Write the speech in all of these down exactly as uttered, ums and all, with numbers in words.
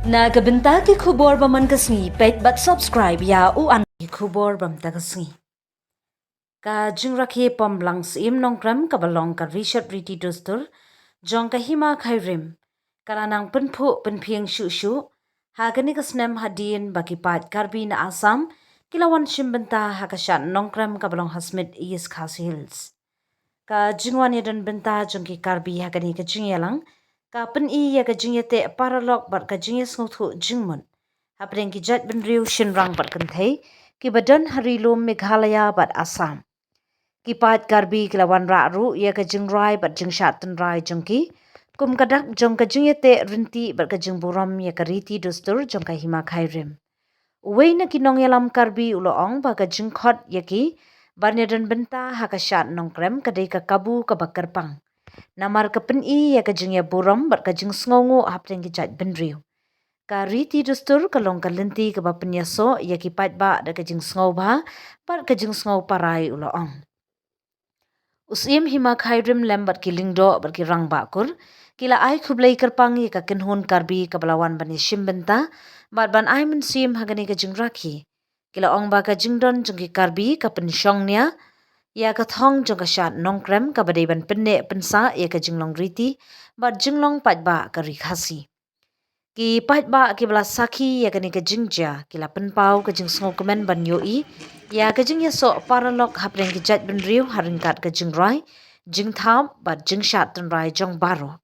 Na ka bynta ki khubor ba man ka sngi, peit bad subscribe ïa u an ki khubor ba mynta ka sngi. Ka jingrakhe pom blang Syiem Nongkrem kaba long ka Rishad Riti Dustur jong ka Hima Khyrim ka la nang pynphuh pynphieng shuh shuh ha kane ka snem hadien ba ki paid Karbi na Assam ki la wan shim bynta ha ka shad Nongkrem kaba long ha Smit, East Khasi Hills. Ka jingwan ïadon bynta jong ki Karbi ha kane ka jingïalang ka pyni ïa ka jingïateh paralok bad ka jingïasngewthuh jingmut hapdeng ki jaitbynriew shynrang bad kynthei kiba don ha Ri Lum Meghalaya bad Assam. Ki paid Karbi ki la wanrah ruh ïa ka jingrai bad jingshad tynrai jong ki kum ka dak jong ka jingïateh rynti bad ka jingburom ïa ka riti dustur jong ka Hima Khyrim. Uwei na ki nongïalam Karbi u la ong ba ka jingkhot ïa ki ban ïadon bynta ha ka shad Nongkrem ka dei ka kabu kaba kyrpang, namar ka pyni ïa ka jingïaburom bad ka jingsngewnguh hapdeng ki jaitbynriew. Ka riti dustur ka long ka lynti kaba pynïasoh ïa ki paidbah da ka jingsngewbha bad ka jingsngewparai, u la ong. U Syiem Hima Khyrim lem bad ki lyngdoh bad ki rangbah kur ki la ai khublei kyrpang ïa ka kynhun Karbi kaba la wan ban ïashim bynta bad ban ai mynsiem ha kane ka jingrakhe. Ki la ong ba ka jingdon jong ki Karbi ka pynshong nia ïa ka thong jong ka shad Nongkrem kaba dei ban pynneh pynsah ïa ka jinglong riti bad jinglong paidbah ka Ri Khasi. Ki paidbah kiba la sakhi ïa kane ka jingjia ki la pynpaw ka jingsngewkmen ban ïohi ïa ka jingïasoh paralok hapdeng ki jaitbynriew ha ryngkat ka jingrai, jingthap bad jingshad tynrai jong baroh.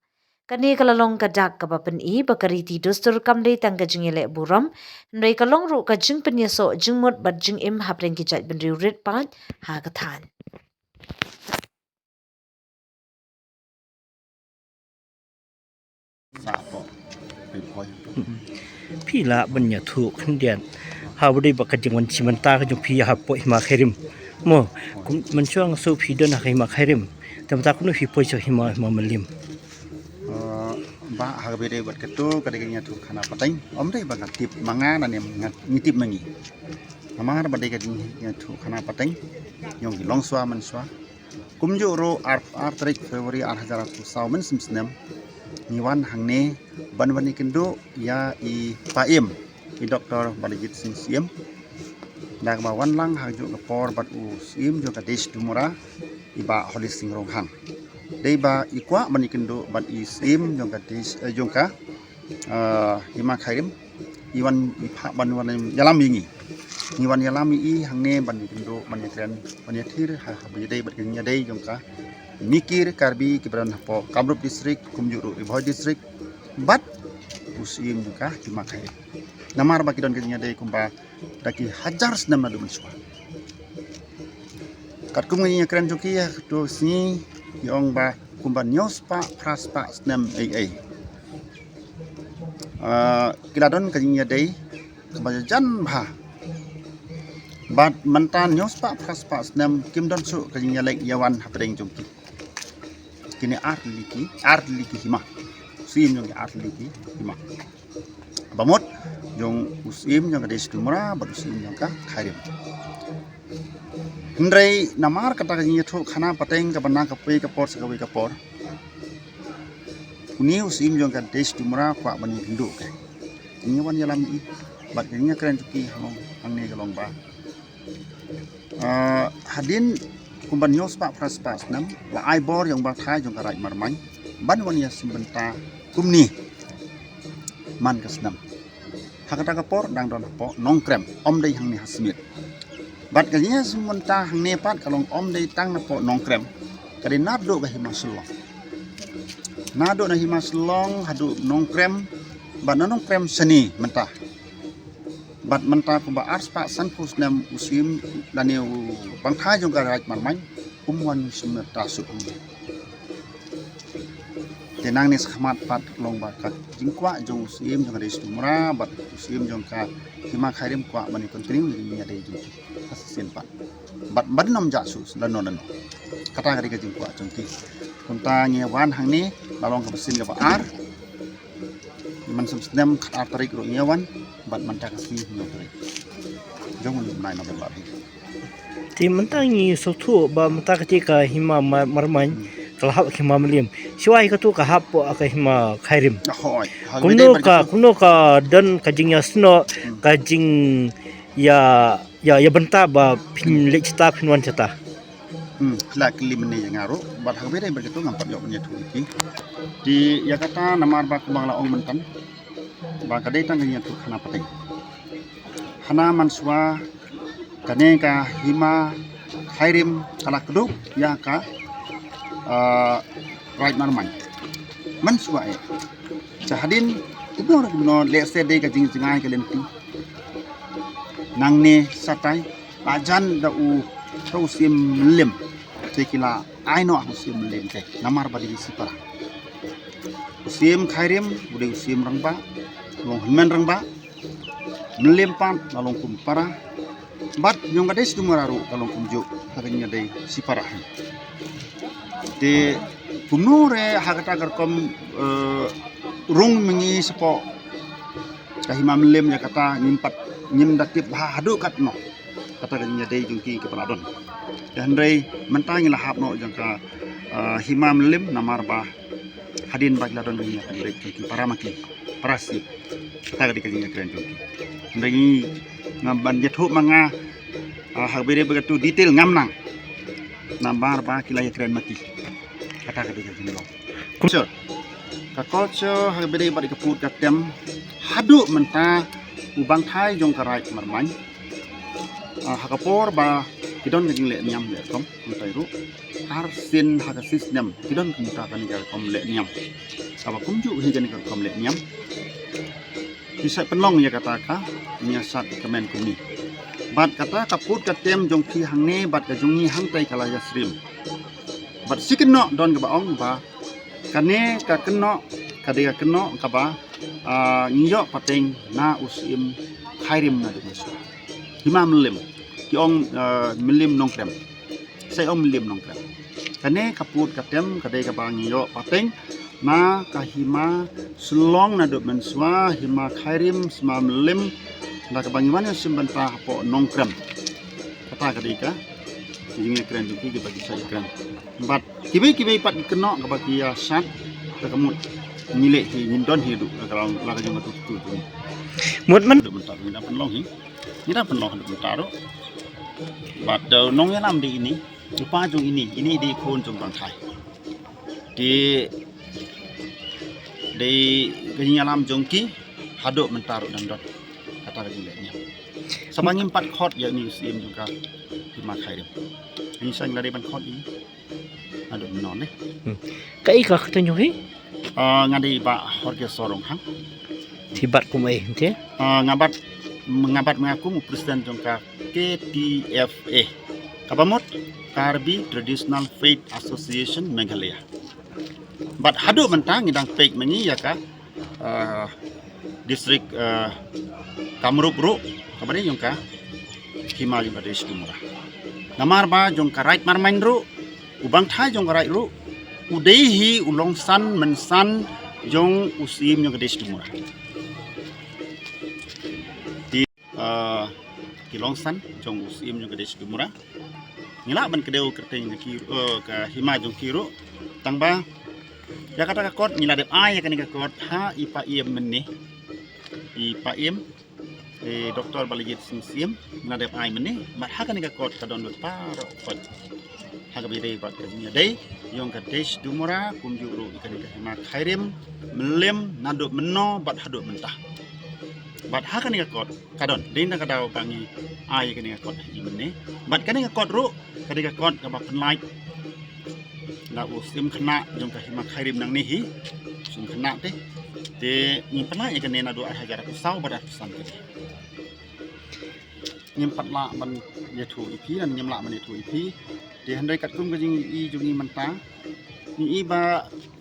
Kane ka la long ka dak kaba pyni ba ka riti dustur kam dei tang ka jingïaleh burom, hynrei ka long ruh ka jingpynïasoh jingmut bad jingim hapdeng ki jaitbynriew rit paid ha ka thaiñ. Phi lah ban ïathuh khyndiat ha ba dei ba ka jingwan shim bynta ka jong phi hapoh Hima Khyrim. Mo, kum mynshuwa nga shu phi don ha ka Hima Khyrim. Te mynta kumno phi poi sha Hima, Hima Mylliem? Ah, ba ha ka ba dei bad kato ka dei ka jingïathuh khana pateng. Ym dei ba nga tip ma nga, na ne nga ngi tip ma ngi. Namar ba dei ka jingïathuh khana pateng jong ki longshuwa mynshuwa. Kumjuh ruh ar, ar tarik February ar hajar arphew saw mynshem snem ngi wan hangne ban wan ïakynduh ïa i Paiem, i Doktor Balajied Singh Syiem. Da kaba wan lang ha kajuh ka por bad u Syiem jong ka Desh Doomra, i Bah Holly Singh Ronghang. Dei ba i kwah ban ïakynduh bad i Syiem jong ka Desh, eh, jong ka, eh, Hima Khyrim. I wan, i phah ban wan ïalam ïa ngi. Ngi wan ïalam ïa i hangne ban ïakynduh, ban ïakren, ban ïathir ha, ha ba ïadei bad ka jingïadei jong ka Mikir Karbi kiba don hapoh Kamrup District, kumjuh ruh Ri Bhoi District, bad u Syiem jong ka Hima Khyrim. Namar ba ki don ka jingïadei kumba da ki hajar snem naduh mynshuwa. Katkum ka jingïakren jong ki ha kato ka sngi, ki ong ba kumba hynñiew spah phra spah snem ei ei, ah, ki la don ka jingïadei kaba jan bha. Bad mynta hynñiew spah phra spah snem kim don shuh ka jingïaleit ïawan hapdeng jong ki. Kine ar tylli ki, ar tylli ki hima. Syiem jong ki ar tylli ki hima. Ba mut jong u Syiem jong ka Desh Doomra bad u Syiem jong ka Khyrim. Hynrei namar kata ka jingïathuh khana pateng kaba na ka poi ka por sha kawei ka por, une u Syiem jong ka Desh Doomra kwah ban ïakynduh ka. Ngi wan ïalam ïa i bad ka jingïakren jong ki hangne ka long ba, ah, hadien kumba hynñiew spah phra spah snem la ai bor ïa u Bah Thai jong ka Raid Marmain ban wan ïashim bynta kumne man ka snem. Ha kata ka por dang don hapoh Nongkrem, ym dei hangne ha Smit. Bad ka jingïashim bynta hangne pat ka long ym dei tang napoh Nongkrem, ka dei naduh ka Hima Shillong. Naduh na Hima Shillong haduh Nongkrem, bad na Nongkrem shane mynta. Bad mynta kumba ar spah sanphew snem u Syiem lane u Bah Thai jong ka Raid Marmain um wan shim bynta shuh. Te nangne shakhmat pat long ba ka jingkwah jong u Syiem jong ka Desh Doomra bad u Syiem jong ka Hima Khyrim kwah ban ïa continue ïa ka jingïadei jong ki ha shisien pat. Bad ban ym jah shuh lano lano. Kata ka dei ka jingkwah jong ki. Kumta ngi wan hangne la long kaba sien kaba ar. Mynshem snem khatar tarik ruh ngi wan bad mynta ka sngi hynñiew tarik jong u bnai November hi. Te mynta ngi sngewthuh ba mynta kata ka Hima Ma-, Marmain ka la hap ka hima Mylliem. Shuwa hi katu ka hap ka hima Khyrim. Hooid. Kumno ka, kumno ka don ka jingïasnoh, ka jing ïa, ïa, ïa bynta ba phin leit shata phin wan shata. Hmm, la kylli mynne ïa nga ruh, bad ha kaba ïadei bad katu ngam pat ïoh ban ïathuh ïa ki. Te ïa kata namar ba kumba nga la ong mynta, ba ka dei tang ka jingïathuh khana pateng. Hana mynshuwa kane ka hima Khyrim ka la kdup ïa ka, ah, Raid Marmain. Mynshuwa eh. Te hadien kumno kumno lehse dei ka jingjngai ka lynti. Nangne shatai, la jan da u, da u Syiem Mylliem. Te ki la ai noh ha u Syiem Mylliem te namar ba dei u shipara. U Syiem Khyrim u dei u Syiem rangbah, u long hynmen rangbah. Mylliem pat la long kum para. Bad jong ka Desh Dumura ruh ka long kumjuh, ha kane ka dei shipara. Te kumno re ha kata ka rukom, eh, rung mynne shapoh ka hima Mylliem ïa kata ngim pat, ngim da tip bha haduh katno. Kata ka jingïadei jong ki kaba la don. Te hynrei mynta ngi la hap noh jong ka, eh, hima Mylliem namar ba hadien ba ki la don ka jingïakynreit jong ki para maki, para sip. Kata ka dei ka jingïakren jong ki. Hynrei ngi ngam ban ïathuh ma nga, ah, ha kaba ïadei bad katu detail ngam nang. Namar ba ki la ïakren maki. Kata ka dei ka jinglong. Culture. Ka culture ha kaba ïadei bad ka put ka tem haduh mynta u bangthai jong ka Raid Marmain. Ah, ha ka por ba ki don ka jingleh niam leh rukom, mynta ruh. Har sien ha ka shisnem ki don kumta kane ka rukom leh niam. Kaba kumjuh hi kane ka rukom leh niam. Ki sa pynlong ïa kata ka, ïa sat ka men kumne. Bad kata ka put ka tem jong ki hangne, bad ka jong ngi hangtai ka la ïasyriem. Bad shi kynnoh don kaba ong ba kane ka kynnoh, ka dei ka kynnoh kaba, ah, ngi ïoh pateng na u Syiem Khyrim naduh mynshuwa. Hima Mylliem, ki ong, ah, Mylliem Nongkrem. Sa ong Mylliem Nongkrem. Kane ka put ka tem ka dei kaba ngi ïoh pateng na ka hima Shillong naduh mynshuwa, hima Khyrim, hima Mylliem, da kaba ngi wan ïashim bynta hapoh Nongkrem. Kata ka dei ka jingïakren jong ki, kiba ki sa ïakren. Bad kiwei kiwei pat ki kynnoh kaba ki ïa sat, te ka mut ngi leh hi, ngin don hi haduh la ka, la ka jong katu katu. Mut man. Haduh mynta ngi dang pynlong hi. Ngi dang pynlong haduh mynta ruh. Bad, eh, nongïalam dei ine, u pa jong ine, ine dei khun jong bangthai. Te dei ka jingïalam jong ki haduh mynta ruh dang don. Kata ka jingleh niam. Sa ba ngim pat khot ïa ine u Syiem jong ka hima Khyrim. Ngi sa ngi la dei ban khot ïa ine. Haduh mynno ne. Hmm. Kaei ka kyrteng jong phi? Ah, nga dei Bah Horkiaw Soronghang. Phi bat kum ei te? Ah, nga bat, nga bat nga kum u president jong ka K T F A. Kaba mut Karbi Traditional Faith Association Meghalaya. Bad haduh mynta ngi dang peit ma ngi ïa ka, ah, district, ah, Kamrup ruh, kaba dei jong ka hima jong ka Desh Dumura. Namar ba jong ka Raid Marmain ruh, u bangthai jong ka Raid ruh, u dei hi u longsan mynsan jong u Syiem jong ka Desh Dumura. Te, ah, ki longsan jong u Syiem jong ka Desh Dumura. Ngi lah ban kdew kyrteng jong ki, eh, ka hima jong ki ruh. Tang ba ïa kata ka kot ngi la dep ai ïa kane ka kot ha i Paiem mynne. I Paiem, eh, Doctor Balajied Sing Syiem, ngi la dep ai mynne. Bad ha kane ka kot ka don lut baroh kot. Ha kaba ïadei bad ka jingïadei jong ka Desh Dumura kumjuh ruh ïa kane ka hima Khyrim Mylliem naduh mynno bad haduh mynta. Bad ha kane ka kot ka don, dei na ka daw ba ngi ai kane ka kot ha i mynne. Bad kane ka kot ruh ka dei ka kot kaba pynlait na u Syiem Khynnah jong ka hima Khyrim nangne hi. Syiem Khynnah te, te ngi pynlait ïa kane naduh ar hajar arphew saw bad arphew san ka dei. Ngim pat lah ban ïathuh ïa phi, ngim lah ban ïathuh ïa phi. Te hynrei katkum ka jingïohi jong ngi mynta, ngi i ba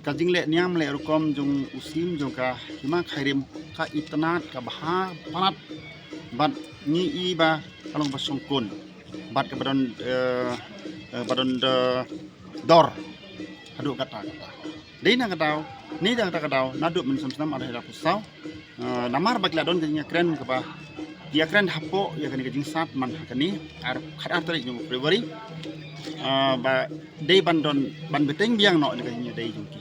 ka jingleh niam leh rukom jong u Syiem jong ka hima Khyrim ka itynnad, ka bha palat, bad ngi i ba ka long ba shongkun bad kaba don, eh, eh, ba don, eh, dor haduh katta katta. Dei na ka daw, ne dei na ka daw naduh mynshem snem ar hajar arphew saw. Eh, namar ba ki la don ka jingïakren kaba Ïakren hapoh ïa kane ka jingsat man ha kane ar khat ar tarik jong February. Ah, ba dei ban don ban bteng biang noh ïa kane ka jingïadei jong ki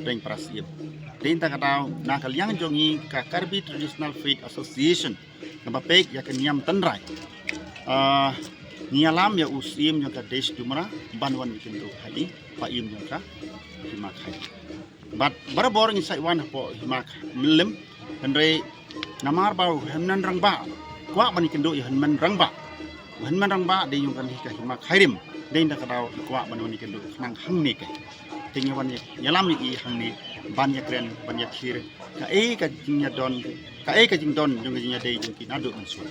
deng para siem. Dei ta ka daw na ka liang jong ngi ka Karbi Traditional Faith Association kaba peit ïa ka niam tynrai. Ah, ngi ïalam ïa u siem jong ka Desh Dumra ban wan ïakynduh ha i ba im jong ka Hima Khyrim. Bad barabor ngi sa wan hapoh Hima Mylliem, hynrei namar ba u hynmen rangbah kwah ban ïakynduh ïa u hynmen rangbah. U hynmen rangbah dei jong kane ka Hima Khyrim. Dei na ka daw i kwah ban wan ïakynduh khnang hangne ka. Te ngi wan ïalam ïa i hangne ban ïakren ban ïakhir kaei ka jingïadon, kaei ka jingdon jong ka jingïadei jong ki naduh mynshuwa.